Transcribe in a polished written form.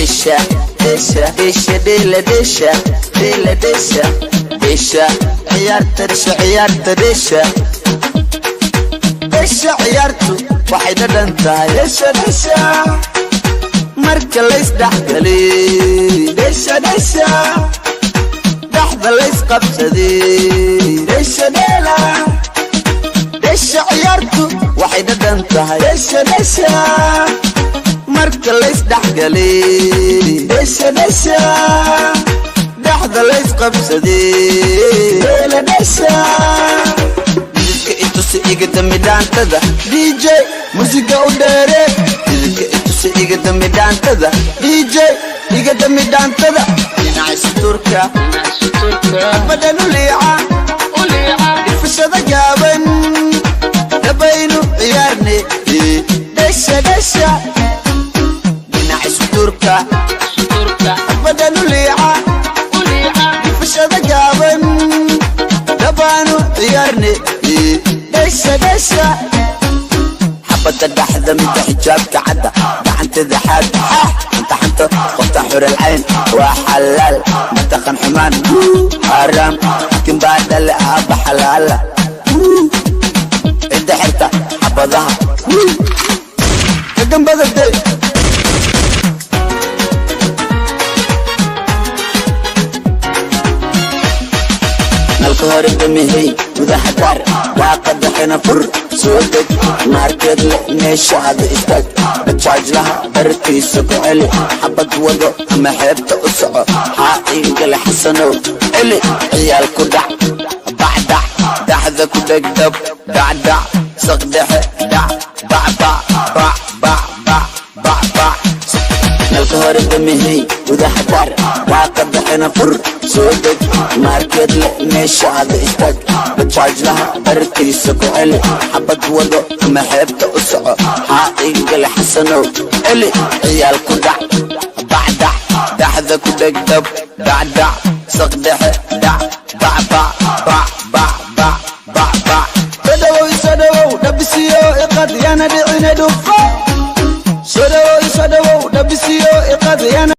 Dheesha, dheesha, dheesha, dheela, dheesha, dheela, dheesha, dheesha ciyaarta, dheesha ciyaarta, dheesha, dheesha ciyaartu waxay dhadhan tahay. Dheesha, dheesha, marka laysdhexgalay. Dheesha, dheesha, dhexda laysqabsaday. Dheesha, dheela, dheesha ciyaartu waxay dhadhan tahay. Dheesha, dheesha, marka laysdhexgalay. Dheesha, dheesha, dhexda laysqabsaday. Dheela, dheesha. Dhididka itusi, iga dami dhaantada. DJ, musiga u dheere. Dhididka itusi, iga dami dhaantada. DJ, iga dami dhaantada. Dhinaca suturka badan u liica, dhifashada gaaban dhabaynu ciyaarne. Dheesha, dheesha, dhinaca suturka badan u liica, dhifashada gaaban dhabaanu ciyaarne. Dheesha, dheesha. Xabadda dhexda, midda xijaabka cadda, gacanteeda xaad xanta xanta, qofta xuralcayn waa xalaal, mataqan xumaan xaaraam, laakiin baa dhale aabba xalaala, cidda xirta xabadaha kagambada de. Nalka hore damihey, gudaha daar, daaqada xina fur, soo deg, maarkeed le meesha aada istaag, bajaajlaha bartiisa ku celi, xabad wado ama xeebta u soco, xaa iigale xasanow, celi ciyaal ku dhac, bacdac dhaxda ku dhegdhab, dhacdhac saqdhexe, dhac, bacbac, bac, bac, bac, bac, bac. Nalka hore damihey, gudaha daar, daaqada xina fur, soo deg, maarkeed le meesha aada istaag, bajaajlaha bartiisa ku celi, xabad wado ama xeebta u soco, xaa iigale xasanow, celi ciyaal ku dhac, bacdac dhaxda ku dhegdhab, dhacdhac saqdhexe, dhac, bacbac, bac, bac, bac, bac, bac. Soo dhawow, isoo dhawow, dhabisiyo iqad, yana dhicine dhufo. Soo dhawow, isoo dhawow, dhabisiyo iqad, yana